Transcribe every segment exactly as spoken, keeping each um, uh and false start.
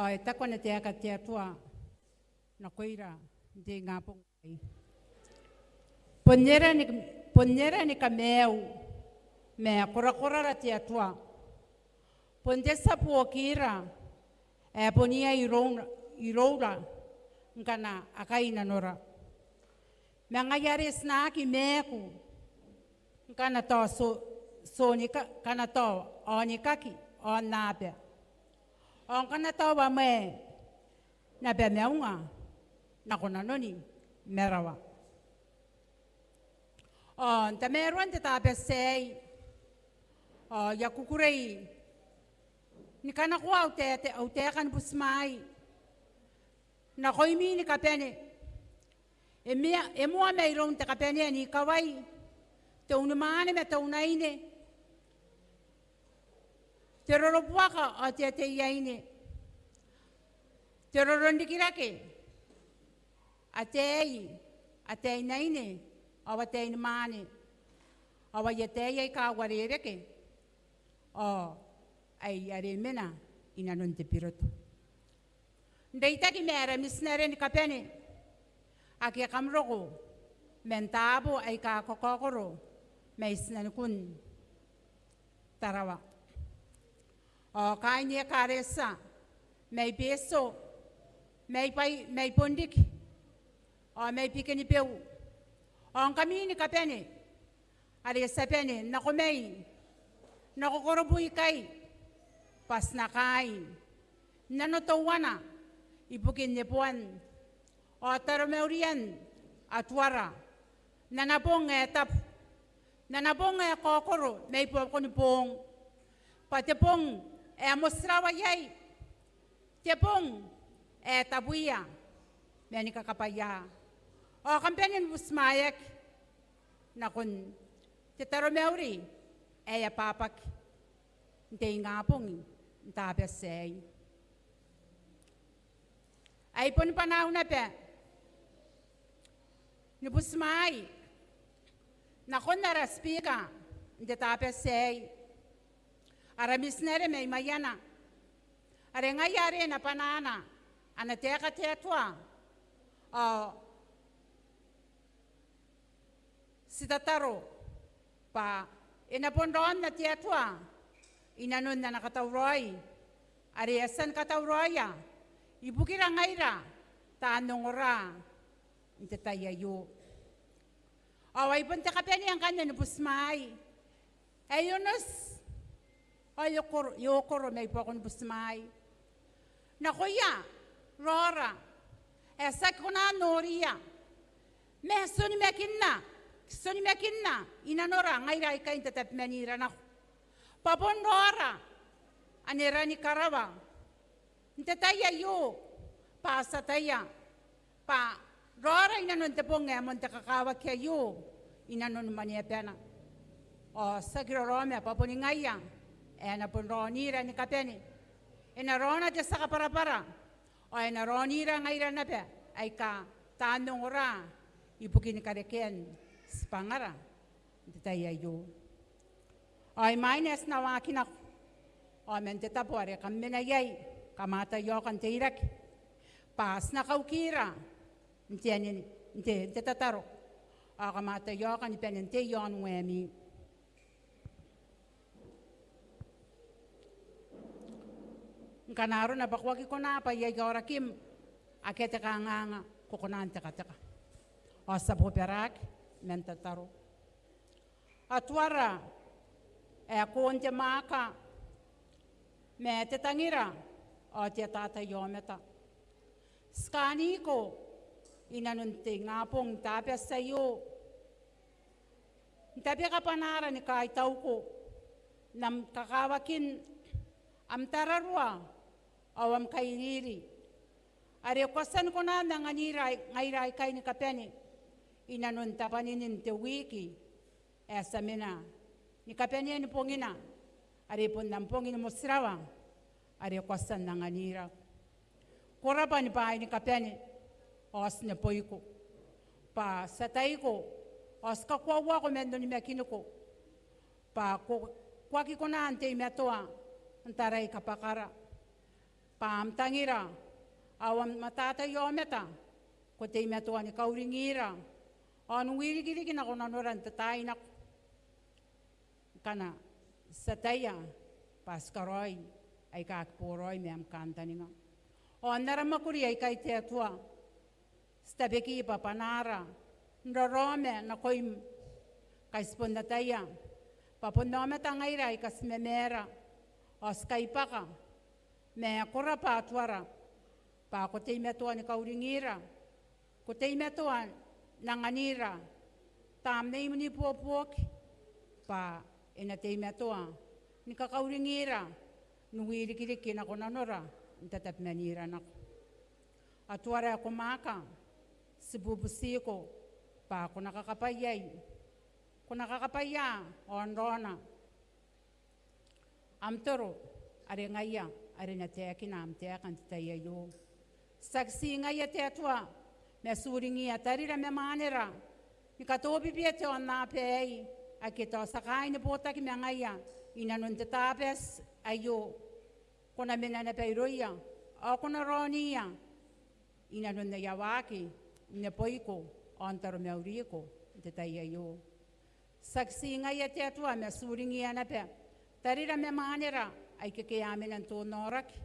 Ao e taku ana taeka te Atua nakoira n te ingabong aei: Bon era ni, bon era ni kamaiu ma korakorara te Atua. Bon te tia buokira ae bon iai irouna, iroura ngkana a kai nanora. Ma ngaia are ti na aki maaku ngkana tao so, so nika, ngkana tao aonikaki aonnaba, ao ngkana tao a mwae naba maunga nako nanoni marawa. Ao n tamaroan te Tabati aei, ao I a kukurei ni kanakoa au tae, au taeka ni butimwaai nakoimi ni kabane. E mea, e moa mairoun te kabanea n ikawai te unimwaane ma te unaine, te rorobuaka ao te ateiaine, te roronrikirake, ataei, ataeinaine ao ataeinimwaane, ao aia ataei aika uarereke ao ai are mena inanon te biroto. N reitaki ma ara mitinare ni kabane ake kam roko man taabo aika kakaokoro mai tinanikun Tarawa, ao kaain ekaretia mai Betio, mai Bai, mai Bonriki ao mai Bikenibeu, ao ngkami ni kabane are ti a bane n nako mai, nako Korobu ikai, bwa ti na kaai n nano teuana ibukin neboan ao taromaurian Atuara n ana bong ae tabu, n ana bong ae kaokoro mai buakoni boong, bwa te bong ae motirawa iai, te bong ae tabuia ma ni kakabwaia. Ao kam bane ni butimwaeaki nakon te taromauri ae ababaki n te ingabong n Tabati aei. Ai boni bwanaau naba ni butimwaai nakon ara Speaker n te Tabati aei, ara mitinare mai Maiana, are ngaia are e na bwanaana ana taeka te Atua, ao ti tataro bwa e na bon raonna te Atua inanon ana katauraoi are e a tia ni katauraoia ibukira ngaira taan ongora n te tai aio. Ao ai bon te kabanea ngkanne ni butimwaai ae I onoti ao I okoro, I okoro mai buakoni butimwaai nakoia raora ae ti aki kona n noriia, ma ti onimakinna, ti onimakinna inanora ngaira aikai n tatabemanira nako, bwa bon raora ane rangi ni karawa n te tai aio, bwa ti ataia bwa raora inanon te bong ae moan te kakawaki aio inanon mwaneabana. Ao ti aki raraoma bwa boni ngaia ae e na bon raonira ni kabane, e na raona te tia kabwarabwara, ao e na raonira ngaira naba aika taan ongora ibukin karekean tibwangara n te tai aio. Ao imwain ae ti na waaki nako, ao man te tabo are kam mena iai, kam ataia okan teirake, bwa ti na kaukira n te anene, n te, n te tataro, ao kam ataia okan bane n tei i aon waemi. Ngkana arona bwa ko aki kona bwa iai aorakim, akea te kanganga, ko kona n tekateka. Ao ti a bobaraki man tataro. Atuara ae koon te mwaaka ma te tangira ao te atatai aomata, ti kaaniko inanon te ingabong n Tabati aio n tabeka bwanaara ni kaitauko n am kakawakin am tararua ao am kairiri, are ko a tia ni kona n anganira ngaira aikai ni kabane inanon tabwaninin te wiki ae ti a mena ni kabanean bongina, are bon am bong ni motirawa are ko a tia n anganira. Ko rabwa ni bwaai ni kabane, ao ti neboiko bwa ti ataiko ao ti kakoauako man onimakiniko bwa ko, ko aki kona n teimatoa n tarai kabwakara. bwa am tangira ao am matataia aomata, ko teimatoa ni kauringira ao n wirikiriki nako nanora n tataai nako ngkana ti ataia bwa ti karaoi aika aki boraoi ma am kantaninga. Ao n ara mwakuri aikai te Atua, ti tabeki bwa bwanaara n raraoma nakoim, kai ti bon ataia bwa bon aomata ngaira aika ti mamaara ao ti kaibaka, ma ko rabwa Atuara bwa ko teimatoa ni kauringira, ko teimatoa n anganira Tamneim n ibuobuoki bwa e na teimatoa ni kakauringira n wirikiriki nako nanora n tatabemanira nako. Atuara ae ko mwaaka, ti bubutiko bwa ko na kakabwaiai, ko na kakabwaia ao n raona am toro are ngaia are e na taekina am taeka n te tai aio. Tiaki ti ngaia te Atua, ma ti uringiia tarira ma mwanera ni katobibia te aonnaba aei ake tao ti a kaai ni botaki ma ngaia i nanon te Tabati aio. Ko na mena naba irouia ao ko na raoniia i nanon aia waaki n neboiko ao n taromauriko n te tai aio. Tiaki ti ngaia te Atua, ma ti uringiia naba tarira ma mwanera aike a mena n te onaoraki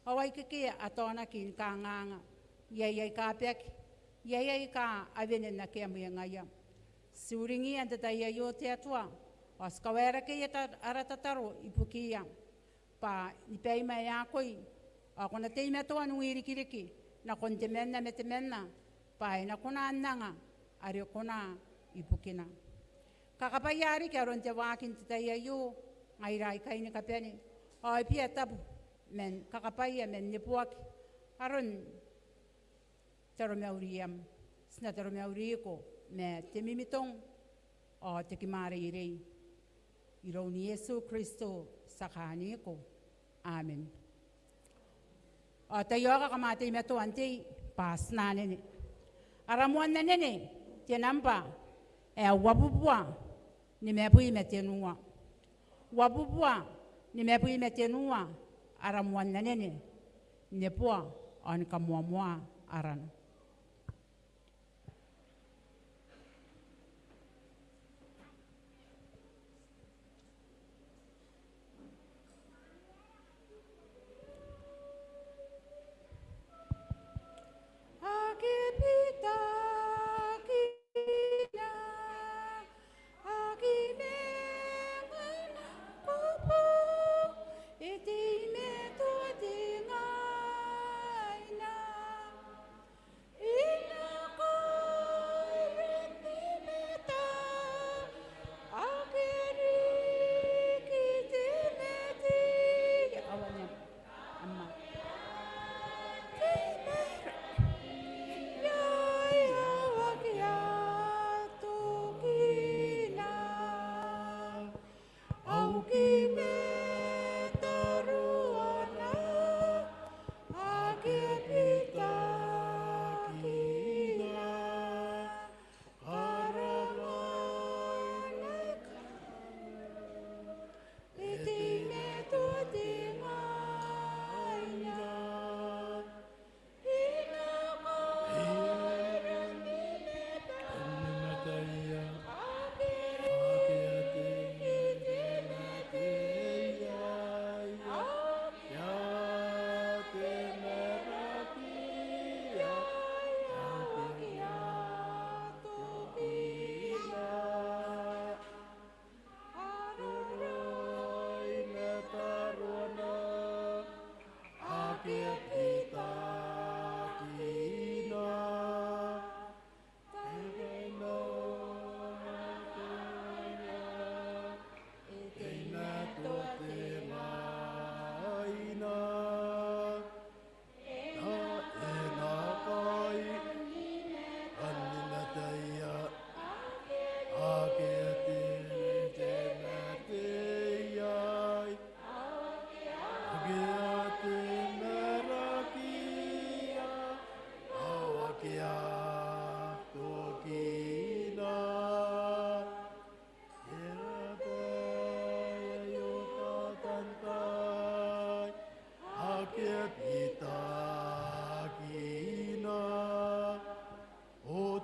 ao aike a taonaki ni kangaanga, iai aika baki, iai aika a wene n akea mwengaia. Ti uringiia n te tai aio te Atua ao ti kawaerakeia ta-, ara tataro ibukiia bwa ni baim ae akoi ao ko na teimatoa n wirikiriki nakon temanna ma temanna bwa e na kona n anga are kona ibukina. Kakabwaia riki aron te waaki n te tai aio ngaira aikai ni kabane ao e bia tabu man kakabwaia man neboaki aron taromauriam. Ti na taromauriko ma te mimitong ao te kimwareirei iroun Iesu Kristo ti a kaaniko. Amen. Ao taiaoka kam a teimatoa n tei bwa ti na anene. Ara moan anene te nambwa ae uabubua nimabwi ma tenua. Uabubua nimabwi ma tenua, ara moan anene, neboa ao ni kamoamoa arana. Aki bitaki na, aki mengana kubu, e teimatoa te ngaina.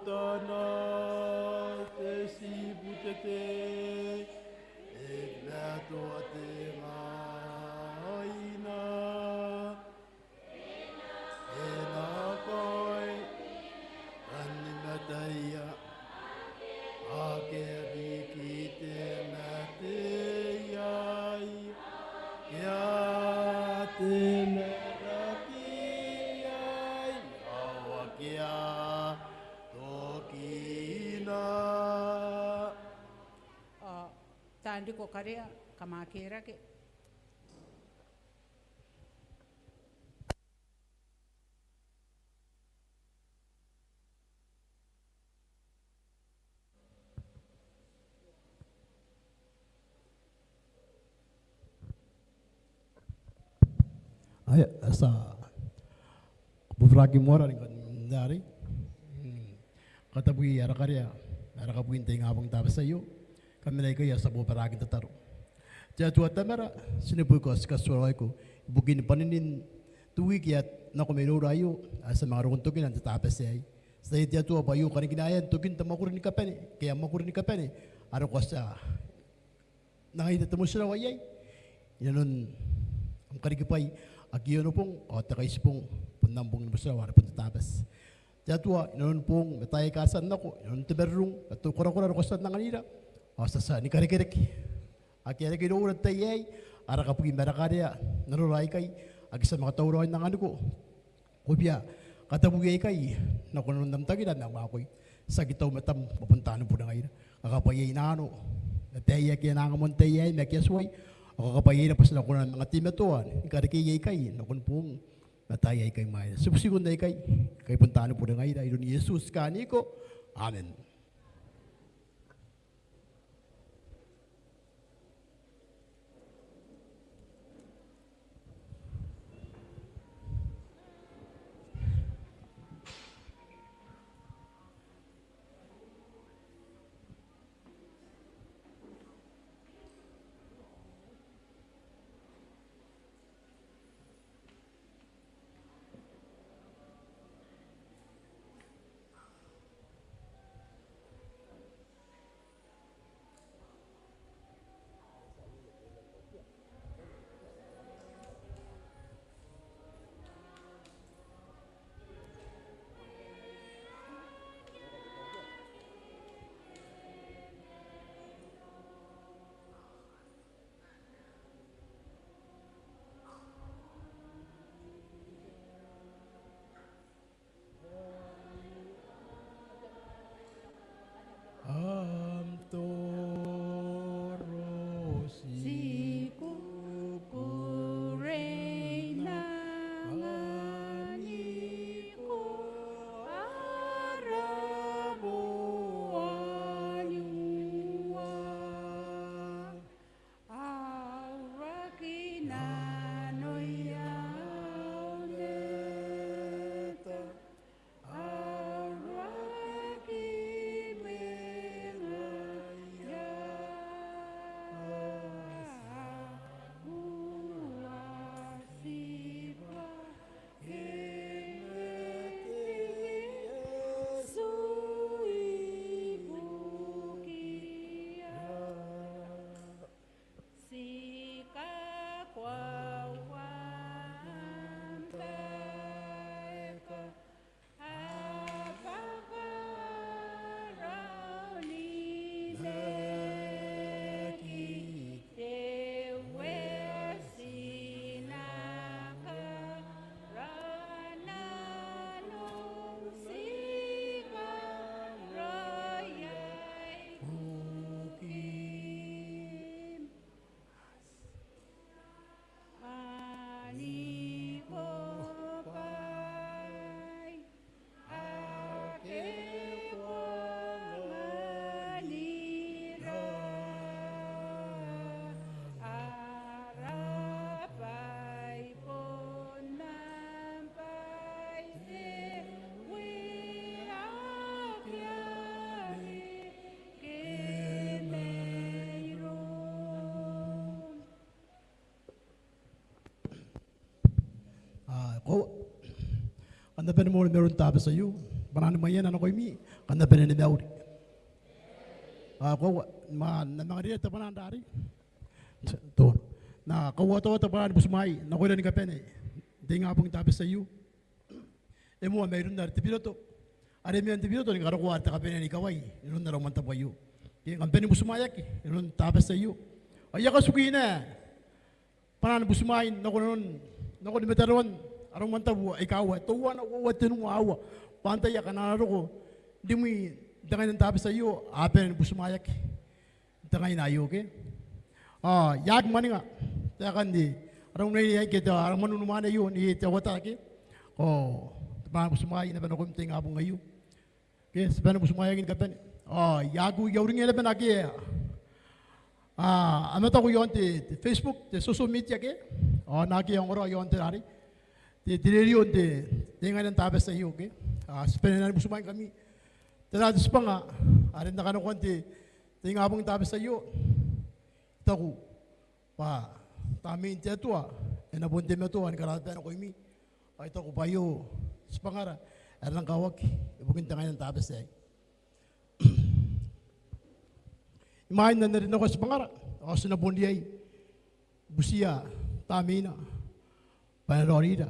Tana te tibutete, e matoa te ngaina, e na koi, kan ni mataia, ake a bikite mate iai, ake a temeraki iai, ao ake a tokina. Ao taan riko karea, kam a kerake. Aia, ti a kabwarabwaraki moa ni kan tari. Mm. Katabui ara karea, ara kabwi n te ingabong n Tabati aio. Kam na ikai, ao ti a kabwarabwaraki n tataro. Te Atua Tamara, ti neboiko, ti katituaraoiko ibukin bwaninin te wiki ae nako mairoura aio, ae ti a manga roko n tokina n te Tabati aei. Ti ataia te Atua bwa aio kanikinaean tokin te mwakuri ni kabane, ke aia mwakuri ni kabane are ko a tia n anganira te motirawa iai inanon am karikibwai ake onobong, ao te kaitibong bon am bong ni motirawa are bon te Tabati. Te Atua, inanon boong ma taai aika a tia n nako, inanon te marurung ma te korakora are ko a tia n anganira, ao ti a tia ni karekereke. Ake a reke iroura n te tai aei ara kabwi ma ara karea n arora aikai, ake ti a manga tauraoi n anganiko, ko bia katabuia ikai nako nanon am tangira ma am akoi. Tiaki taumatam, ma bon taani bure ngaira. Kakabwaia i naano ma baai ake a na anga moa n te tai aei ma ake a tuai, ao kakabwaiaira bwa ti na kona ni manga teimatoa ni karekeia ikai nakon boong ma taai aika imwaira. Ti butiiko n aikai, ngkai bon taani bure ngaira, iroun Iesu ti kaaniko. Amen. Am toro ti kukurei n anganiko ara moan iua. Auraki nanoia aomata, auraki mwengaia, auraki bwa e mate Iesu ibukiia. Ti kakoaua am baika, a bwaka ara onimaki, te Uea ti na kara nanom, ti karaoia ibukim. Anganiko bwai ake ko anganira, ara bwai bon am bwai, te Uea ake a reke mairoum. Ao ko a na bane moa ni mauri n Tabati aio. Bwanaan Maiana nakoimi, kam na bane ni mauri. Ao koaua, ma N na manga riria te bwanaa n rarei. Tao N na kauoua te bwanaa ni butimwaai nakoira ni kabane n te ingabong n Tabati aio. E moa mairoun are te biroto, are e mena n te biroto ni karokoa are te kabanea n ikawai inanon ara umwantabu aio. Ke kam bane ni butimwaeaki inanon Tabati aio. Ao I a katikui naba bwanaan butimwaai nako nanon, nako ni mataroan ara umwantabu aika aua, teuana, uoua, tenua, aua, bwa antai ae kanga a na roko rimwi n te ngaina n Tabati aio, a bane ni butimwaeaki n te ngaina aio ke. Ao I aki mwaninga taekan te, ara unimwaane aio ke te, ara mwane n unimwaane aio, n te aoa ae ke. Ao te bwanaan butimwaai naba nakoim n te ingabong aio. Ke ti bane ni butimwaeaki ni kabane. Ao I aki, I a uringia naba naake a mataku iaon te, te Facebook, te social media ke. Ao naake a ongora iaon te rarei, te, te rerio n te, te ngaina n Tabati aio ke. Ao ti bane naba ni butimwaeingkami. Tera te tibwanga are N na kanakoa n te, te ingabong n Tabati aio? I taku bwa Tamnein te Atua e na bon teimatoa ni karababa nakoimi. Ao I taku bwa aio tibwangara ae rang kakawaki ibukin te ngaina n Tabati aei. Imwain ae N na rin nako tibwangara, ao ti na bon riai ni butiia Tamneina bwa e na raonira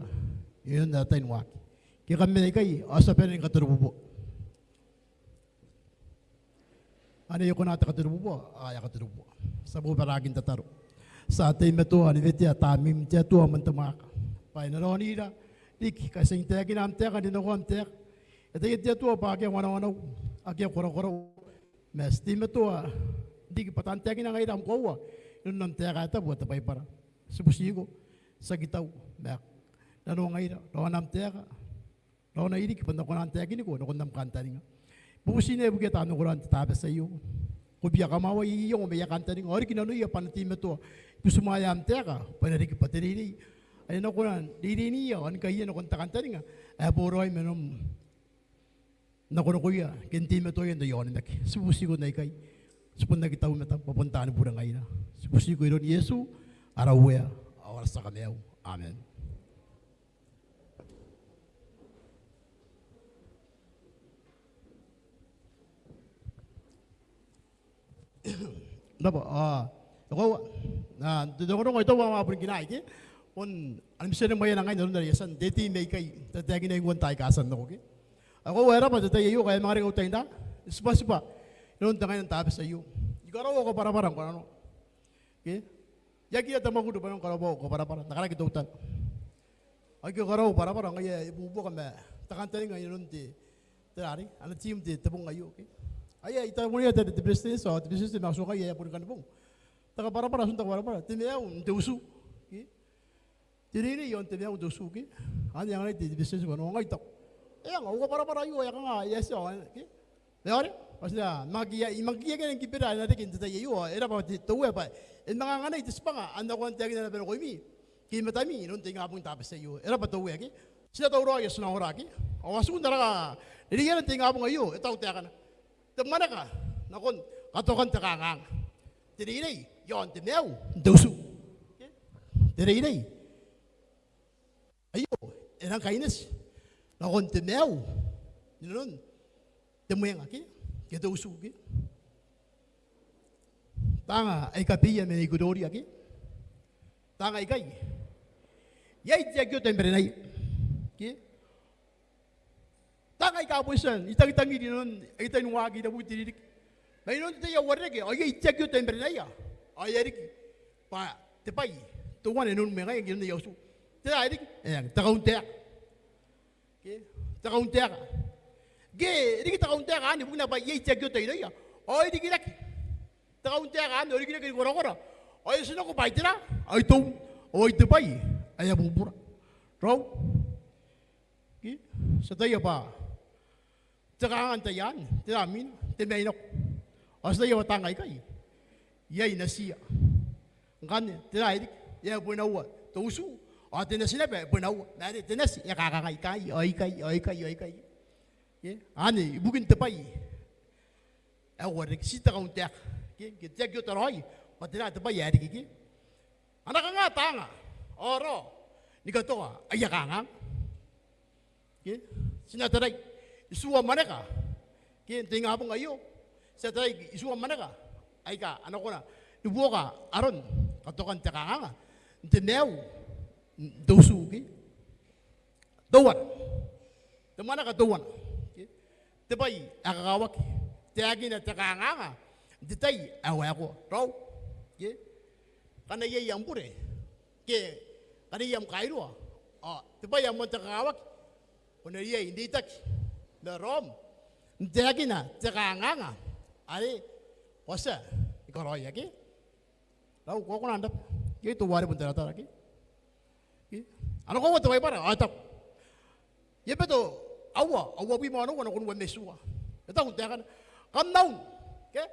inanon ara tai ni waaki. Ke kam mena ikai, ao ti a bane ni katorobubua. Ane e kona te katorobubua? Ao e a katorobubua. Ti a bobaraaki n tataro. Ti a teimatoa ni wetea Tamneim te Atua man te mwaaka bwa e na raonira riki, kaitian taekina am taeka n rinakoa am taeka. E ataia te Atua bwa akea wanawanau, akea korakorau, ma ti teimatoa riki bwa taan taekina ngaira am koaua inanon am taeka ae tabu ae te Baibara. Ti butiko, tiaki tau ma nanoangaira, raona am taeka, raonai riki bwa N na kona n taekiniko nakon am kantaninga. I bubuti naba ibukia taan ongora n te Tabati aio. Ko bia kamwawai aia iango ma aia kantaninga, ao riki nanoia bwa a na teimatoa ni butimwaea am taeka bwa e na riki bwa te reirei ae e na kona n reireinia ao ni kaia nakon te kantaninga ae boraoi ma nanom nakonakoia ke n teimatoaia n aia onimaki. Ti bubutiko n aikai. Ti bon aki tau i matam bwa bon taani bure ngaira. Ti bubutiko iroun Iesu, ara Uea ao ara tia Kamaiu. Amen. N rabwa, ao e koaua, a, n te rongorongo ae I taua bwa a boni kinaa ikai bon ana mitinare Maiana ngaia n aron are I a tia n reitaki mai ikai, tataekina i uan taai aika a tia n nako ke. Ao e koaua, e rabwa te tai aio ngkai e a manga reke au tai n ra, n tibwatibwa inanon te ngaina n Tabati aio. I karaua au kabwarabwara ngkoananoa ke. I aki ata mwakuri bwa N na karaoa au kabwarabwara, N na karaki teutana. Ao I karaua au kabwarabwara ngaia e buoka ma te kantaninga inanon te, te rarei, ana tiim te, te bong aio ke. Ao I a, I taku moa te, te beretitenti, ao te beretitenti ma a tiongai ae boni kani bong. Te kabwarabwara, atun te kabwarabwara, te maiu n te utu ke. Te reirei iaon te maiu n te utu ke. Anne anganai te, te beretitenti bwa N na ongo, I taku. E anga au kabwarabwara aio, e a kanga, e a tia, ao ke. E aore, bwa ti na manga kiia, I manga kiia ke n aki bera ae na reke n te tai aio, ao e rabwa te, te Uea bwa e manga anganai te tibwanga ae N na kona n taekina naba nakoimi ke i matami inanon te ingabong n Tabati aio. E rabwa te Uea ke. Ti na tauraoi ao ti na ongora ke. Ao a tiku n raka reirei n te ingabong aio, e taku taekana: Te mwaneka nakon katokan te kanganga. Te reirei iaon te maiu n te utu ke. Te reirei aio e rang kaineti nakon te maiu inanon te mwenga ke, ke te utu ke. Taanga aika beia ma aika uruuria ke. Taanga aikai iai te aki ota i marenaia ke. Taanga aika bon tia n itangitangiri inanon aia tai ni waaki, irabwi te ririki. Ma inanon te tai ae uarereke ao iai te aki ota i marenaia. Ao e a riki bwa te bwai teuana inanon mwengaia ke inanon aia utu. Tera ae riki? E, te kauntaeka ke. Te kauntaeka. Ke e riki te kauntaeka anne ibukina bwa iai te aki ota irouia. Ao e rikirake te kauntaeka anne, ao e rikirake ni korakora. Ao e otinako bwa ai tera? Ai toun. Ao ai te bwai ae a bubura. Raou ke, ti ataia bwa te kanganga n tai anne, tera mwina? Te mai nako. Ao ti ataia bwa taanga aikai iai natiia. Ngkanne tera ae riki? E a bwenaua te utu, ao te nati naba e bwenaua. Ma are te nati e a kakangai, kangai, ao ikai, ao ikai, ao ikai ke. Anne ibukin te bwai ae uarereke, ti te kauntaeka ke, ke te aki ota raoi bwa tera te bwai ae riki ke. A na kanga taanga ao rao ni katoa aia kanganga ke? Ti na tarai itiua mwaneka ke n te ingabong aio. Ti ataia itiua mwaneka aika a na kona ni buoka aron katokan te kanganga n te maiu n te utu ke. Teuana. Te mwaneka teuana ke, te bwai ae kakawaki, taekina te kanganga n te tai ae waekoa. Raou ke, ngkana iai am bure ke ngkana iai am kairua, ao te bwai ae moan te kakawaki, ko na riai n reitaki ma raom n taekina te kanganga are ko a tia ni karaoia ke. Raou, ko a kona n rabwa ke, teuare bon taratara ke. Ke, a na koaua te Baibara ao e taku, I-Ebeto aua, uabwi ma onoua, nakoiu ma itiua. E taku taekana, kam naun ke,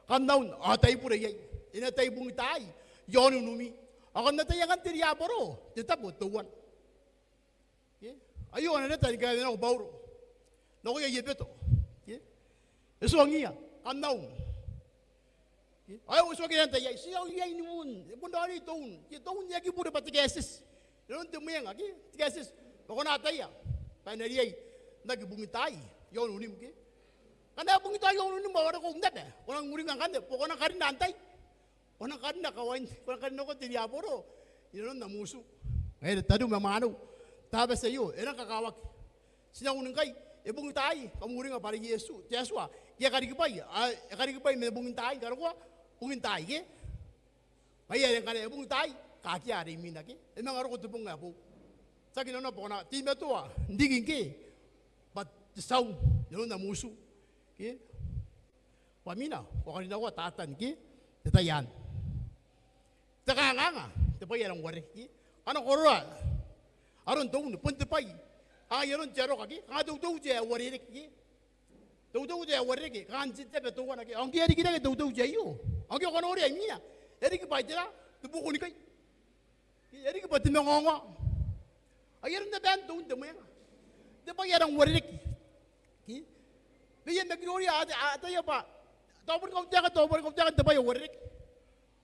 kam naun ao tai bure iai, e na tai bungitaai i aon unumi. Ao kam na tai angan te riaboro n te tabo teuana. Ke, aio ana reta ni kaewenako Bauro nakoia I-Ebeto ke. E tuangiia, kam naun ke. Ao e tuangiia n tai aei, ti nau iai ni un, e bon raoiroi te un ke, te un e aki bure bwa te kaetieti inanon te mwenga ke, te kaetieti bwa ko na ataia bwa e na riai n aki bungitaai i aon unim ke. Ngkana e bungitaai i aon unim ao are ko un naba, ko nang uringa ngkanne bwa ko nang karinna antai? Ko nang karinna kawain, ko nang karinna nako te riaboro inanon am utu. Ngaira tariu ma mwaneu, Tabati aio e nang kakawaki. Ti nang un ngkai, e bungitaai, kam uringa bwa are Iesu, te Atua, ke e karikibwai, a, e karikibwai ma bungitaai, karokoa bungitaai ke. Ngaia are ngkana e bungitaai, kakia are imwina ke, e manga roko te bong ae boou. Tiaki nanona bwa ko na teimatoa n riki ngke bwa te tia un inanon am utu ke. Bwa imwina ko a karinakoa Tatan ke, te tai anne. Te kanganga te bwai ae rang uarereke ke. Ngkana ko oroa aron te un, bon te bwai, kanga i aron te aroka ke, kanga te uteute ae uarereke ke. Te uteute ae uarereke, kanga n te tabo teuana ke. Ao ngke e a rikirake te uteute aio, ao ngke ko a noria imwina, e riki bwa tera? Te buokonikai. E riki bwa te mangaongao. Ai aron naba anne te un n te mwenga. Te bwai ae rang uarereke ke. Bwa iai ma kiroria a, a ataia bwa tao boni kauntaeka, tao boni kauntaeka n te bwai ae uarereke.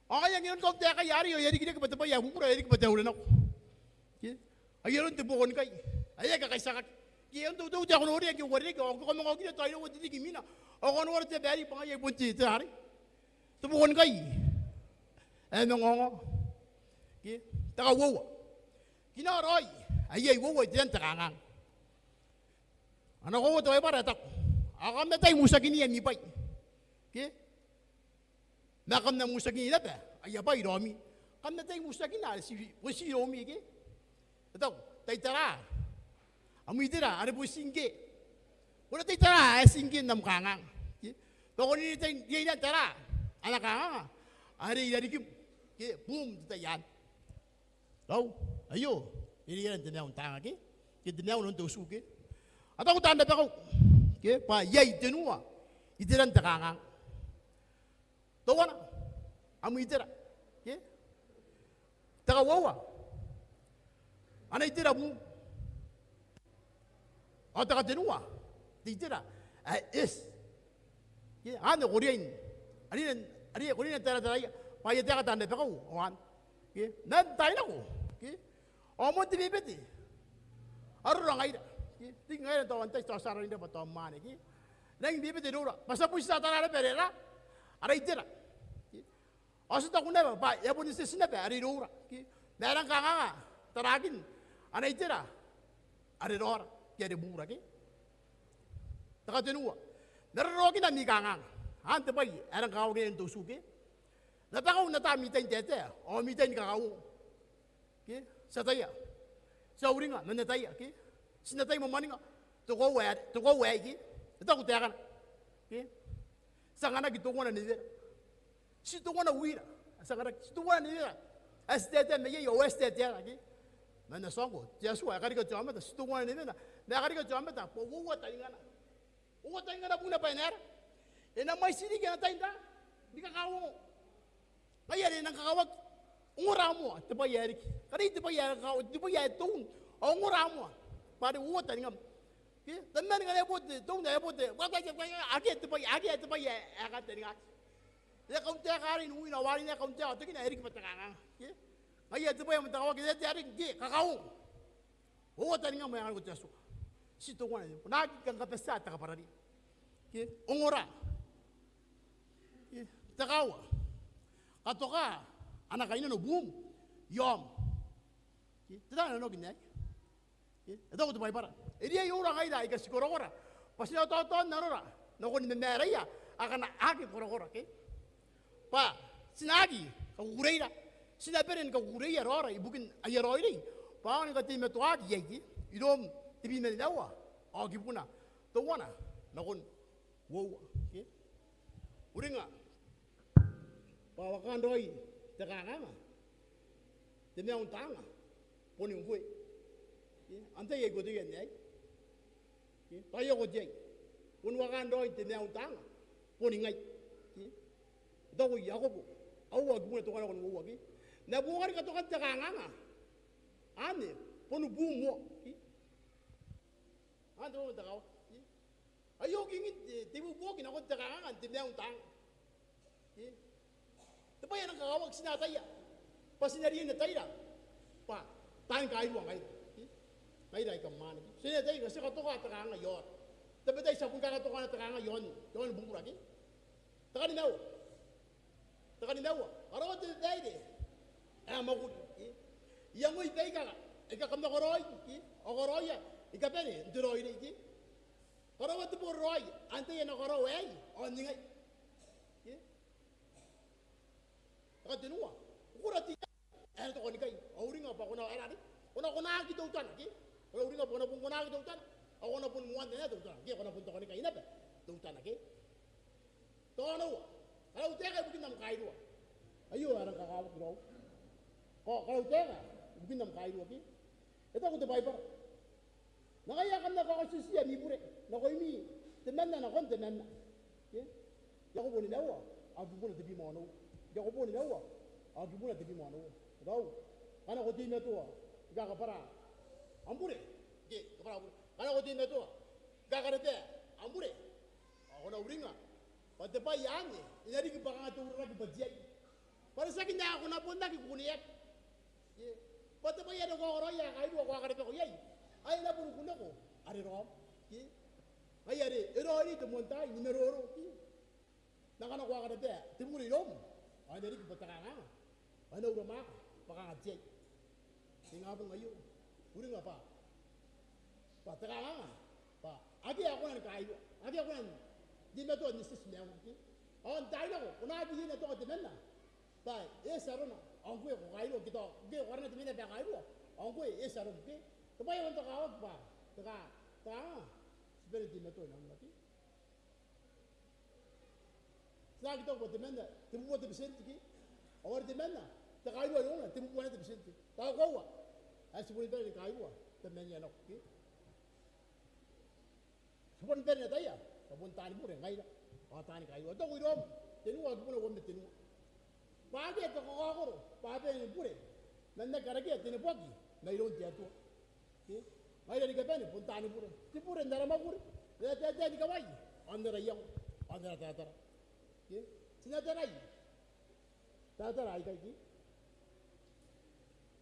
Ao ngaia ngke e a riki kauntaeka arei ao e a rikirake bwa te bwai ae bubura, e riki bwa te aure nako ke. Ai aron te buokonikai ae e aki kakaitiakaki ke. Ai aron te uteute ae ko noria ngke e uarereke, ao ngke ko a manga okiria tao iraua te ririki imwina, ao ko a nora te aba arei bwa ngaia bon te, te arei, te buokonikai ae mangaongao ke. Te kauoua. Kinaaki raoi ae iai uoua iteran te kanganga. Ana koaua te Baibara e taku, ao kam na tai n mutiakinia ami bwai ke. Ma kam na mutiakini naba aia bwai i raomi. Kam na tai n mutiakina are ti, bon ti iroumi ke. E taku, tai tara am itera are bon ti ngkoe. Ko na tai tara ae ti ngkoe n am kanganga ke. Bwa ko na riai n tara ana kanganga are i rarikim ke, buum n te tai anne. Raou, aio e reiaira n te maiu n taanga ke, ke n te maiu inanon te utu ke. A taku taan rabakau ke bwa iai tenua iteran te kanganga. Teuana, am itera ke. Te kauoua, ana itera buum. Ao te katenua, te itera ae eti ke. Anne ko riai n, anne, anne ko riai n tarataraia bwa aia taeka taan rabakau ao anne ke. Man taai nako ke, ao moan te bebete arora ngaira ke. Riki ngaira n tao antai, tao ti a rangi n rabwa, tao mwaane ke. E rangi ni bebete iroura bwa ti a bon tia tara naba are ara, ara itera ke. Ao ti taku naba bwa e a bon eti naba are iroura ke. Ma e rang kanganga tarakin ana itera are raora ke, are bubura ke. Te katenua, n rorokina ami kanganga. Anne te bwai ae rang kakawaki inanon te utu ke. Rabakau n ata ami tai n taetae ao ami tai ni kakauongo ke. Ti ataia, ti a uringa man ataia ke. Ti na tai mwamwaninga te koaua ae, te koaua aei ke. E taku taekana ke, ti anganaki teuana newera. Ti teuana wira ae ti anganaki, ti teuana newera ae ti taetae mai iai ao ae ti taetaera ke. Ma N na tia n ongo, te Atua ae karika te aomata, ti teuana newena, ma e karika te aomata bwa uoua taningana. Uoua taningana bukina bwa e na aera? E na mwaiti riki ana tai n ra, ni kakauongo. Ngaia are e nang kakawaki, ongora moa te bwai ae riki. Ngkana iai te bwai ae kakawaki, te bwai ae te un, ao ongora moa bwa are uoua taningam ke. Tabeman ngkana e bo te, te un ae e bo te, bwa, bwa, bwa, bwa, akea te bwai, akea te bwai ae, ae kantaningaki. E a kauntaeka arei n uina, ao arei naba e kauntaeka, ao teuana e riki bwa te kanganga ke. Ngaia te bwai ae moan te kakawaki, te, te ae riki ke, kakauongo. Uoua taningam ae anganiko te Atua. Ti teuana, ko na aki kanga kabatia te kabwarabwara. Ke, ongora. Ke, te kaawa. Katoka ana kainnano buum i aom. Ke, te tana nanoki n aei. Ke, e taku te Baibara, e riai iroura ngaira aika ti korakora bwa ti na taotaon arora nakon mamaraia akana aki korakora, ke, bwa ti na aki kakukureira, ti na bane ni kakukureia raora ibukin aia raoiroi, bwa a na kateimatoaki iai, ke, iroum te bimanimaua ao kibuna teuana nakon uoua, ke. Uringa bwa wakan raoi te kanganga, te maiu n taanga boni ngkoe. Ke, antai ae ko ataia n aei? Ke, taiaoka te ai. Bon wakan raoi te maiu n taanga boni ngai. Ke, e taku Iakobo aua, kibuna teuana nakon uoua, ke, ma buokani katokan te kanganga anne, bon buum moa. Ke, anne te kaawa. Ke, aio kingin te, te ibuobuoki nakon te kanganga n te maiu n taanga. Ke, te bwai ae rang kakawaki, ti na ataia bwa ti na riai n ataira bwa taani kairua ngaira. Ke, ngaira aika mwaane, ke, ti na ataia bwa ti katoka te kanganga i aora. Tabetai ti a bon kakatoka te kanganga i aon, i aon bubura, ke. Te kanimaua. Te kanimaua, karaoa te babaire ae mwakuri, ke. Iangoi baika, aika kam na karaoi, ke, ao karaoia aika bane n te raoiroi, ke. Karaoa te boraraoi, antai ae na karaoa aei ao ningai. Ke. Te katenua, ukora te ae tokanikai, ao uringa bwa ko na, arei, ko na, ko na aki teutana, ke. Ko na uringa bwa ko na bon, ko na aki teutana, ao ko na bon moan te ae teutana, ke, ko na bon tokanikai naba teutana, ke. Te kaonoua, karau taeka ibukin am kairua. Aio ae rang kakawaki raou. Ko, karau taeka ibukin am kairua, ke. E taku te Baibara, nangaia kam na kaotioti ami bure nakoimi, temanna nakon temanna. Ke? Iakobo nimaua ao kibuna tebwi ma onoua. Iakobo nimaua ao kibuna tebwi ma onoua. Raou, ngkana ko teimatoa ni kakabwara am bure, ke, kabwara am bure. Ngkana ko teimatoa ni kakarabaa am bure, ao ko na uringa bwa te bwai anne e na riki bwa kanga te uraraki bwa te ai. Bwa are tiaki n ae ko na bon aki kuneaki. Ke? Bwa te bwai are ko a karaoia ae kairua, ko a karabako iai, ao e na bon kuneko are raom. Ke? Ngaia are e raoiroi te moan taai ni maroro. Ke? Ma ngkana ko a karabaa te bure iroum, ao e na riki bwa te kanganga, ao e na uramwaaka bwa kanga te ai. Te ingabong aio, uringa bwa, bwa te kanganga bwa akea ae kona ni kairua, akea ae kona n teimatoa n etieti maiura. Ke? Ao n taai nako ko na aki riai n atonga temanna bwa e eti arona, ao ngkoe ko kairua, ke tao ngkoe ko arana temanna bwa e kairua, ao ngkoe e eti arom. Ke? Te bwai ae bon kakawaki bwa te ka, te kanganga ti bane n teimatoa inaomata. Ti na aki taku bwa temanna tebubua te betienti, ke? Ao are temanna, te kairua irouna tebubua naba te betienti. Tao koaua ae ti boni bane ni kairua, te mania nako, ke? Ti boni bane n ataia bwa bon taani bure ngaira ao taani kairua. E taku iroum tenua, kibuna uabwi ma tenua, bwa akea te kakaokoro bwa a bane ni bure man aki karakea te neboaki mairoun te Atua. Ke? Ngaira ni kabane bon taani bure. Ti bure n ara mwakuri, n ara taetae ni kawai, ao n ara iango, ao n ara taratara. Ke? Ti na tarai taratara aikai, ke?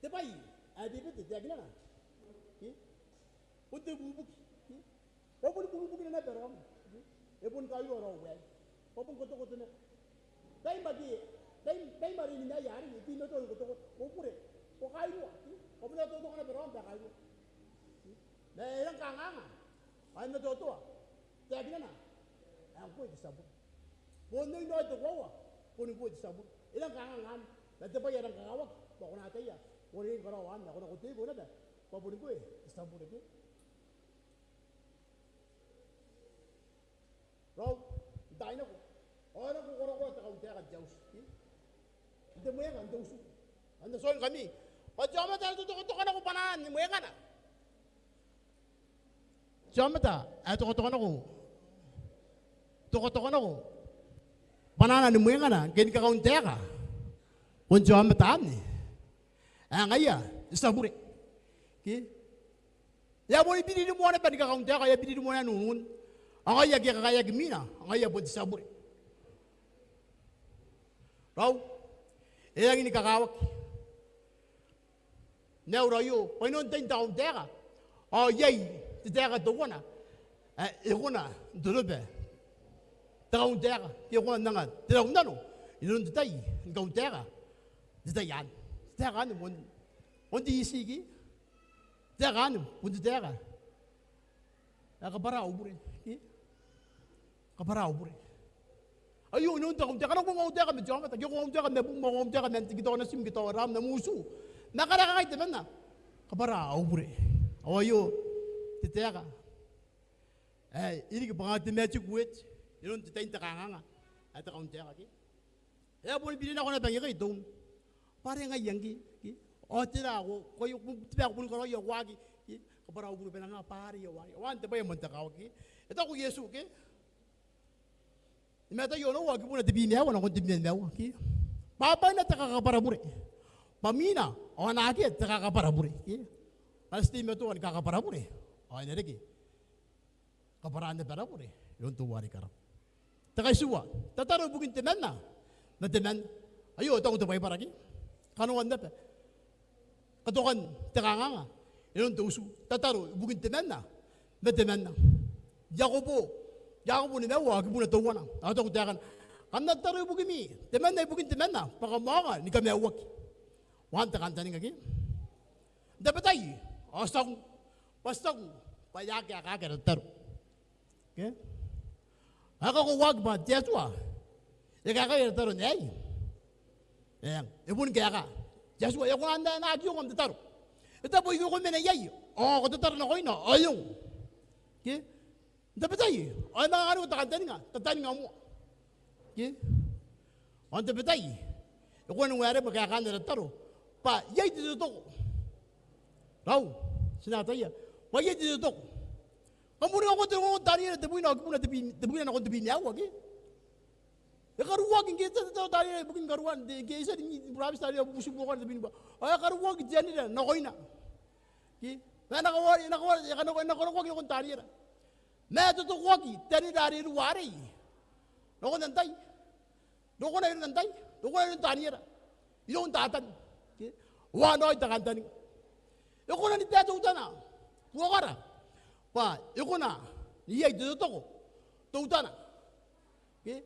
Te bwai ae Tebete e taekinna, ke, bon te bukibuki, ke? Bwa bon bukibukina naba raom, ke? E bon kairua raou aei. Bwa bon kotokoto naba. Baim ake, baim, baim are e rin aia arei, e teimatoa ni kotokoto. Ko bure, ko kairua, ke? Bwa bon e na totoka naba raom bwa e kairua. Ke? Ma e rang kanganga, ao e matoatoa taekinana ae ngkoe te tia bure. Bon oin raoi te koaua, boni ngkoe te tia bure. E rang kanganga anne. Ma te bwai ae rang kakawaki bwa ko na ataia, ko na riai ni karaoa anne, ao ko na, ko teiko naba bwa boni ngkoe te tia bure, ke? Raou, n taai nako ao nako ko korakora te kauntaeka n te auti, ke? N te mwenga n te utu. Ao n na tia n ongkami bwa te aomata ae tokatoka nako bwanaan mwengana. Te aomata ae tokatoka nako, tokatoka nako bwanaan mwengana ngke ni kakauntaeka, bon te aomata anne ae ngaia te tia bure. Ke? E a boni biririmoa naba ni kakauntaeka, e a biririmoa naba n unun. Ao ngaia ake e kakaeaki imwina, ao ngaia bon te tia bure. Raou, e rangi ni kakawaki maiura aio bwa inanon tain te kauntaeka ao iai te te taeka teuana ae e kona n toroba te kauntaeka ke e kona n anga te raunnano inanon te tai ni kauntaeka n te tai anne. Te taeka anne bon, bon te iti ke? Te taeka anne bon te taeka ae kabwara au bure ke? Kabwara au bure. Aio inanon te kauntaeka, ngkana ko kauntaeka ma te aomata ke ko kauntaeka ma buum, ko kauntaeka ma te, ke tao natim ke tao raom n am utu, ma ngkana e kangai temanna, kabwara au bure. Ao aio te taeka ae e riki bwa kanga te magic word inanon te tai n te kanganga ae te kauntaeka ke? E a boni biri nako naba ngkai te un bwa are ngaia ngke ke? Ao tera ko, ko, te bwai ae ko boni karaoia ko aki ke? Kabwara au bure bwa e na nga bwa are I a uari. Ao anne te bwai ae moan te kakawaki ke? E taku Iesu ke, ni Mataio onoua ao kibuna tebwi ma aua nakon tebwi ma nimaua ke, bwa a bwaina te kakabwara bure, bwa mwina ao a na akea te kakabwara bure ke? Ngkana ti teimatoa ni kakabwara bure ao e na reke kabwaraan abara bure iroun teuare i karawa. Te kaitiua, tataro ibukin temanna ma temanna. Aio e taku te Baibara ke, kanoan naba katokan te kanganga inanon te utu, tataro ibukin temanna ma temanna. Iakobo, Iakobo nimaua ao kibuna teuana ao e taku taekana, kam na tataro ibukimi temanna ibukin temanna bwa kam aonga ni kamaiuaki. Ao anne te kantaninga ke? N tabetai ao ti taku bwa, ti taku bwa e aki kaekaaki ara tataro ke? Ao e kakoauaki bwa te Atua e kaekai ara tataro n aei? Eng, e boni kaeka. Te Atua e kona n aki ongo am tataro. E tabe ike ko mena iai ao ko tataro nakoina ao e ongo ke? N tabetai ao e manga anganiko te kantaninga, tataninga moa ke? Ao n tabetai e kona n uarereke kaekaan ara tataro bwa iai te totoko. Raou, ti na ataia bwa iai te totoko. Kam uringa ngkoa te rongorongo n Taniera tebwina ao kibuna tebwi, tebwina nakon tebwi ma aua ke? E karuoaki ngke e a tia te tataro Taniera ibukin karuoan te, ngke e a tia ni burabeti Taniera bubutubuakana tebwina bwa, ao e karuoaki Taniera nakoina ke? Ma e na kawari, e na kawari, e na karokoaki nakon Taniera. Ma e totokoaki Taniera are ruo arei nakon antai? Rokona iroun antai? Rokona iroun Taniera, iroun Tatan ke? Ao anne raoi te kantaninga. E kona ni bae teutana buokara bwa e kona n iai te totoko teutana ke?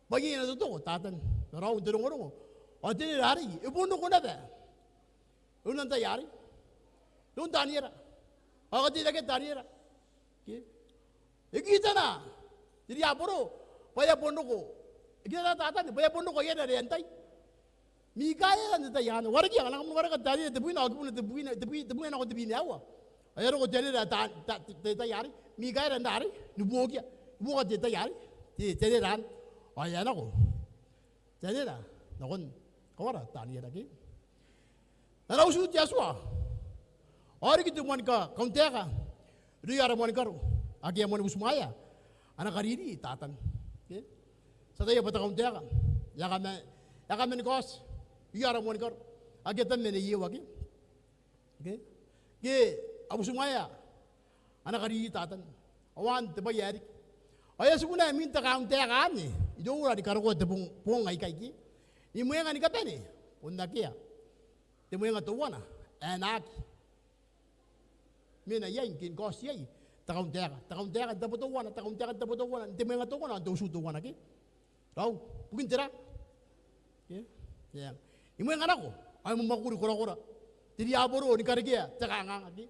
Bwa iai ana totoko Tatan. Ma raou, n te rongorongo ao Taniera arei e bon roko naba iroun antai arei? Iroun Taniera. Ao e kateirakeaki Taniera ke? E kitana te riaboro bwa e a bon roko, e kitana Tatan bwa e a bon roko Taniera are antai? Mikaera n te tai anne. Warekia, ngkana kam wareka Taniera tebwina ao kibuna tebwina, tebwi, tebwina nakon tebwi ma aua. Ao e a roko Taniera, ta, ta, te, te tai arei, Mikaera n arei, ni buokia, ni buoka te tai arei, te, Taniera anne. Ao e a nako Taniera nakon kawara Taniera ke? N ana utu te Atua ao e riki te moani ka, kauntaeka irouia ara moani karo ake a moani butimwaea ana kariri Tatan ke? Ti ataia bwa te kauntaeka e a kama, e a kamani kaoti irouia ara moani karo ake a tabe ma neiei ke? Ke, ke a butimwaea ana kariri Tatan. Ao anne te bwai ae riki. Ao e a tiku naba mwin te kauntaeka anne iroura ni karokoa te bong, bong aikai ke? Ni mwenga ni kabane bon akea te mwenga teuana ae na aki mena iai ke ni kaoti iai te kauntaeka. Te kauntaeka n tabo teuana, te kauntaeka n tabo teuana, n te mwenga teuana, n te utu teuana ke? Raou, bukin tera? Ke? Eng. Ni mwenga nako ao e mwamwakuri korakora te riaboro ni karekea te kanganga ke?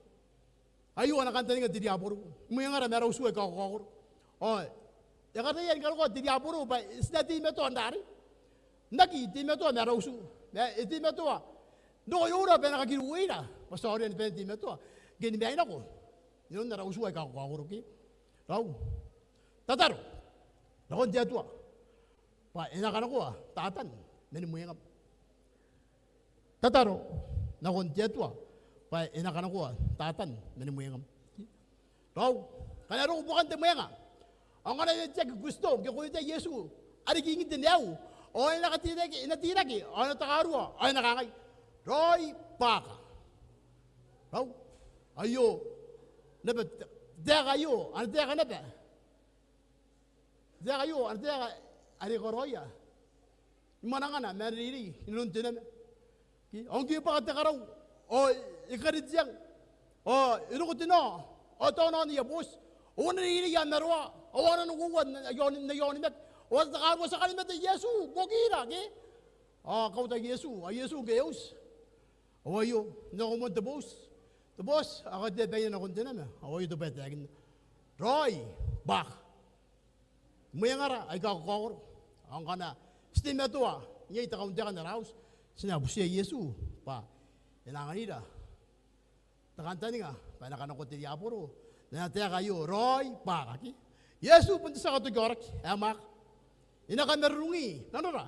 Aio ana kantaninga te riaboro. Ni mwengara ma ara utu aika kakaokoro. Ao e kataia ni karokoa te riaboro bwa ti na teimatoa n rarei, n aki teimatoa ma ara utu, ma e teimatoa n roko iroura bwa e na kakirueira bwa ti aoria ni bane n teimatoa ngke ni mai nako inanon ara utu aika kakaokoro ke? Raou, tataro nakon te Atua bwa e na kanakoa Tatan mani mwengam. Tataro nakon te Atua bwa e na kanakoa Tatan mani mwengam. Raou, ngkana e roko buakan te mwenga ao ngkana e weteaki Kristo, ngke ko wetea Iesu are Kingin te maiu, ao e na kateirake, e na teirake ao e na takarua ao e na kangai, raoi bwaaka. Raou, aio naba te taeka aio, ana taeka naba te taeka aio, ana taeka are e karaoia ni mwanangana ma ana reirei inanon te nama. Ke, ao ngke e bwaka te karau ao e karitiang ao e roko te nao Ao tao n aonaia booti. Ao a na reirei i aan aroa. Ao a na uoua n aia onimaki. Ao a takarua, ti a kanimata Iesu, buokira, ke? Ao a kauta Iesu, ao Iesu ngke e uti. Ao aio, N na nako moa n te booti. Te booti, ao ko a tia baina nakon te nama. Ao aio te bwai ae taekinna. Raoi, bwaaka. Mwengara aika kakaokoro. Ao ngkana ti teimatoa n iai te kauntaeka n ara auti, ti na butia Iesu bwa e na anganira te kantaninga bwa e na kanakoi te riaboro n ana taeka aio, raoi, bwaaka, ke? Iesu bon te tia katoki aoraki ae mwaaka. E na kamarurungi nanora.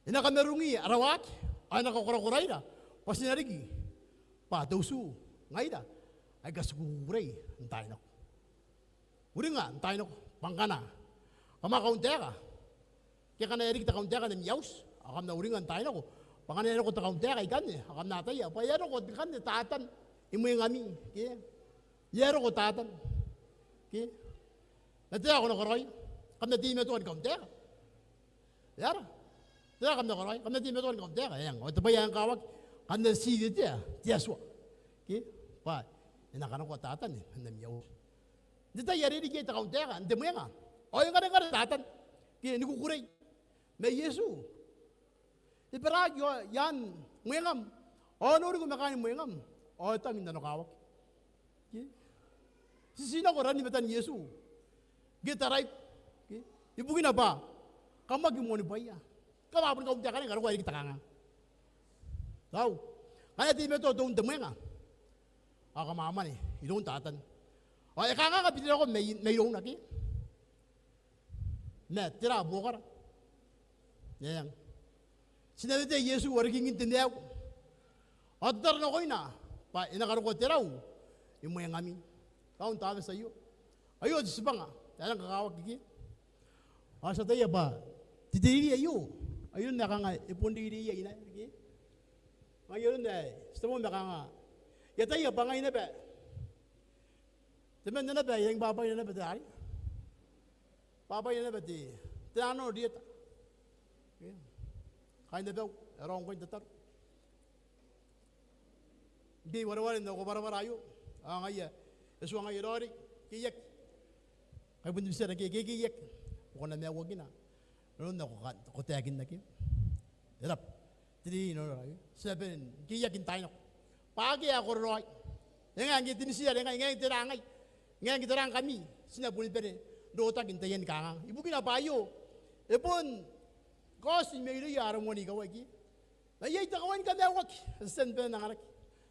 E na kamarurungi ara waaki, ao e na kakorakoraira bwa ti na riki bwa te utu ngaira aika ti kukurei n taai nako. Uringa n taai nako bwa ngkana kam a kauntaeka, ke ngkana e riki te kauntaeka n ami auti, ao kam na uringa n taai nako bwa ngkana e roko te kauntaeka ikanne, ao kam na ataia bwa e a roko ikanne Tatan i mwengami, ke? E a roko Tatan, ke? Ma tera ko na karaoia? Kam na teimatoa ni kauntaeka. E aera? Tera kam na karaoia? Kam na teimatoa ni kauntaeka. Eng, ao te bwai ae ngkawaki, kam na tii wetea te Atua, ke? Bwa e na kanakoa Tatan man ami auti. N te tai are e riki iai te kauntaeka n te mwenga, ao e ngarengarengai Tatan, ke, ni kukurei. Ma Iesu, e baraaki i aan mwengam, ao nooriko ma kaain mwengam, ao e tang n nanokawaki, ke? Ti ti nako ranimatan Iesu ngke taraiko, ke? Ibukina bwa kam aki moanibwaia. Kam a boni kauntaeka naba ngkana ko a riki te kanganga. Tau, ngkana e teimatoa te un n te mwenga, ao kam a mwane iroun Tatan. Ao e kanganga bitirakon mai, mairouna, ke? Ma tera buokara? Eng. Ti na wetea Iesu are kingin te maiu. Ao tataro nakoina bwa e na karokoa te rau i mwengami. Tau, n Tabati aio. Aio te tibwanga ae rang kakawaki, ke? Ao ti ataia bwa te reirei aio, aio ae kanga e bon reireiai naba, ke? Ngaia aron ae ti tabe ma kanga I ataia bwa ngai naba temanna naba, I rangi ni bwabwaina naba te, are bwabwaina naba te, te nanona n rietata. Kaain abau ae raou ngkoa n tataro, ngke I wareware n au kabwarabwara aio, ao ngaia e tuangai raoi, kekeiaki. Kai bon te bitiara, ke, kekeiaki. Ko na maiuakina nanon ae ko ka, ko taekinna, ke? E raba te reirei nanora aio. Ti na bane ni keiaki n taai nako bwa akea ae kororaoi. E ngae ngke te mitiare, e ngae, e ngae ngke tera ngai, e ngae ngke tera ngkami, ti na boni bane n rotaki n taiani kanganga. Ibukina bwa aio e bon kaoti mairouia ara moan ikawai, ke? Ma iai te kawai ni kamaiuaki ae ti a tia ni bane n anganaki.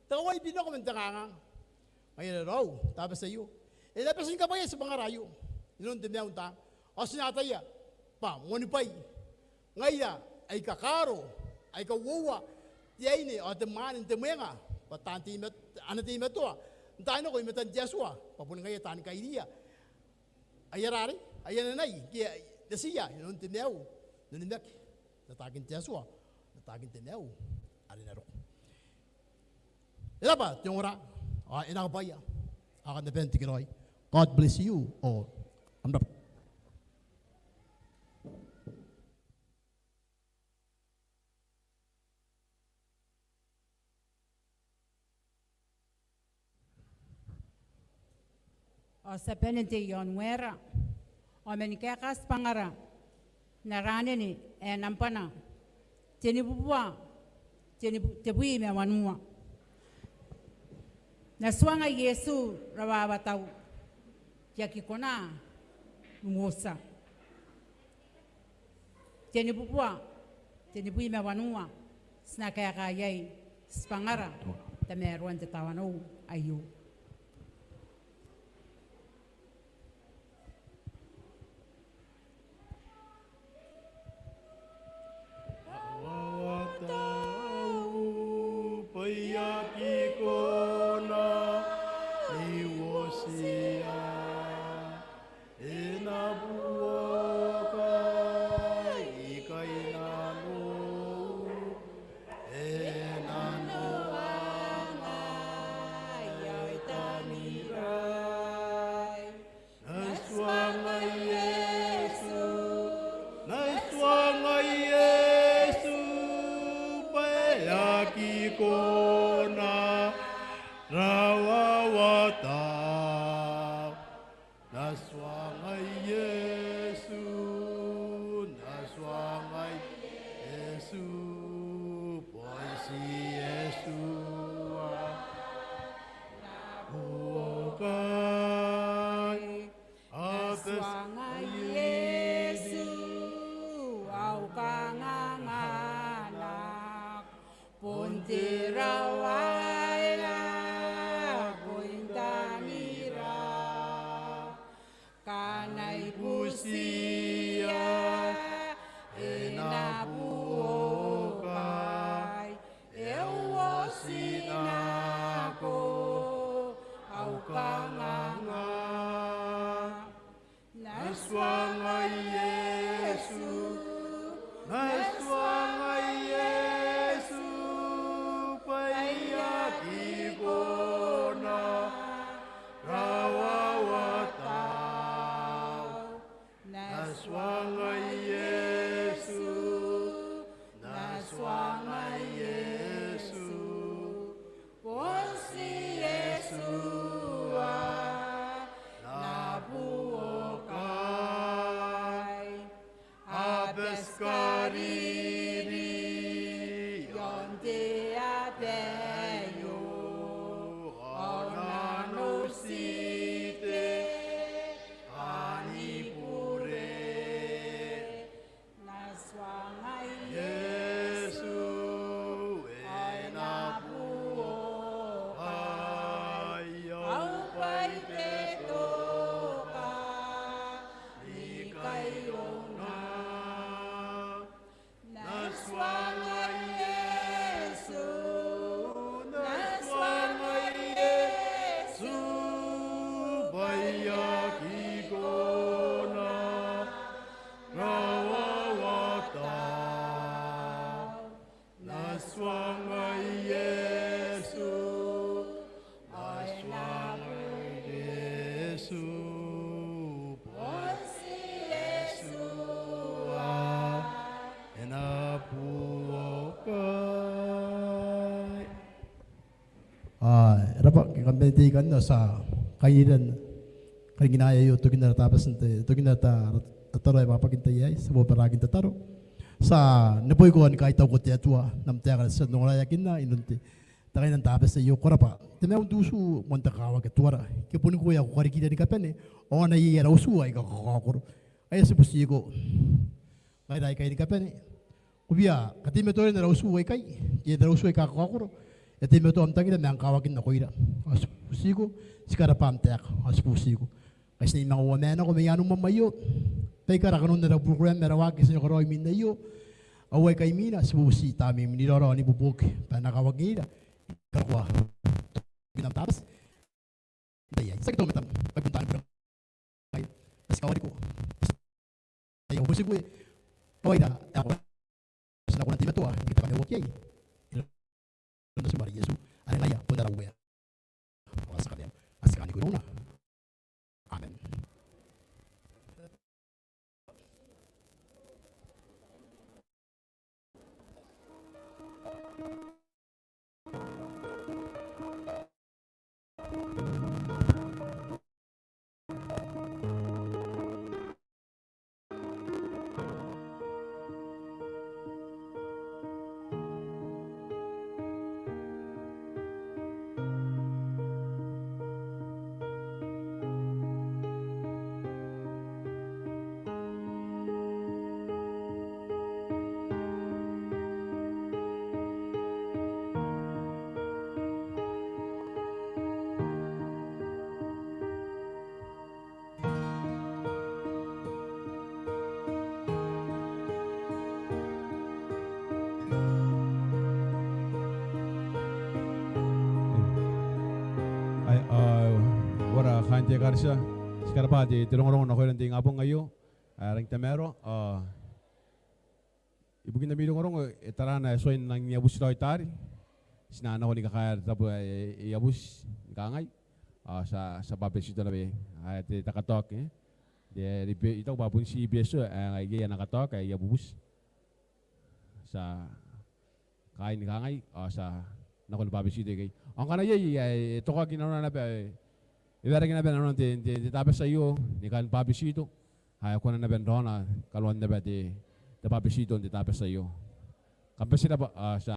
Te kawai ni bin nako man te kanganga. Ngaia are raou, Tabati aio e na bati ni kabwaia tibwangara aio inanon te maiu n taanga. Ao ti na ataia bwa moanibwai ngaira aika kaaro, aika uoua te aine ao te mwaane n te mwenga, bwa taan teima, a na teimatoa n taai nako i matan te Atua bwa boni ngaia taan kairiia aia rarei, aia nanai, ke natiia inanon te maiu n onimaki n ataakin te Atua, n ataakin te maiu are e na roko. E raba te ongora, ao e na kabwaia. Ao kam na bane n tekeraoi. God bless you all. Kam rabwa. Ao ti a bane n tei i aon waera ao mani kaeka tibwangara n ara anene ae nambwana tenibubua, tenibu, tebwi ma wanua. N na tuanga Iesu rawawatau, I aki kona n uota. Tenibubua, tenibwi ma wanua, ti na kaeka iai tibwangara n tamaroan te tawanou aio. Rawawatau bwa I aki kona ni uotia. E na buoka ikai nanou, e na noanga iai tuangai Iesu, N na tuangai Iesu, bon ti Iesu ae N na buokai. A bati kariri i aon te aba aio, ao N na noutite ani bure. N na tuangai Iesu, e na buokai, au bwai te toka ni kairoroa. N na tuangai Iesu, N na tuangai Iesu, bwa e aki kona rawawata. N na tuangai Iesu, N na tuangai Iesu, bon ti Iesu ae e na buokai. Ao e rab'a, ke kam bane n tei ikanne, ti a kainira n karinginai aio, tokin ara Tabati n te, tokin ara ta, ara tataro ae b'ab'aki n te tai aei, ti a bobaraaki n tataro. Ti a neboiko ao ni kaitauko te Atua n am taeka are ti a ongora iai ikanne inanon te, te kainan Tabati aio. Ko rab'a Tamara n te utu, moan te kakawaki Atuara, ke boni koe ae ko karikira ni kabane, ao anai iai ara utu aika kakaokoro. Ao ti butiko ngaira aikai ni kabane, ko bia kateimatoa n ara utu aikai, ke ara utu aika kakaokoro, e teimatoa n tangira ma ni kawakin nakoira. Ao ti butiko, ti karab'a am taeka, ao ti butiko. Ngkai ti na manga uamanako mai anumam aio, baikara kanoan ara program, ara waaki ae ti na karaoi imwin aio. Ao aikai imwina, ti bubuti Tamneim n iraorao n ibuobuoki, b'a e na kawakinira, karokoa tokin am Tabati n te tai aei. Ti aki tau matam, ngkai bon taani bure ngai. Ti kawariko. Ti a butiko, e, rawaira ae ko, ti na kona n teimatoa ni kateimatoaaki iai. Inanon te b'ai ae Iesu, are ngaia bon ara Uea ao ara tia Kamaiu, ae ti kaaniko irouna. Amen. Ae, a, uara kaain te ekaretia, ti karab'a te, te rongorongo nakoira n te ingabong aio, a, rang tamaroa, a, ibukin ami rongorongo, e, taraana e tuai n nang iabuti raoi taari. Ti na nako ni kakaea te tabo ae, e, iabuti ni kangai. Ao ti a, ti a bwabetito naba iai. Ae te, te katoki, e. Te, te, I taku bwa bon ti Betio, ae, ngkai iai ana katoki, ae, iabubuti. Ti a kaai ni kangai, ao ti a nako ni bwabetito ikai. Ao ngkana iai, ae, e tokaki nanona naba, e, e waerake naba nanona te, te, te Tabati aio, ni kan bwabetito. Ae kona naba n raona, karaoan naba te, te bwabetito n te Tabati aio. Kam bati n rab'a, ao ti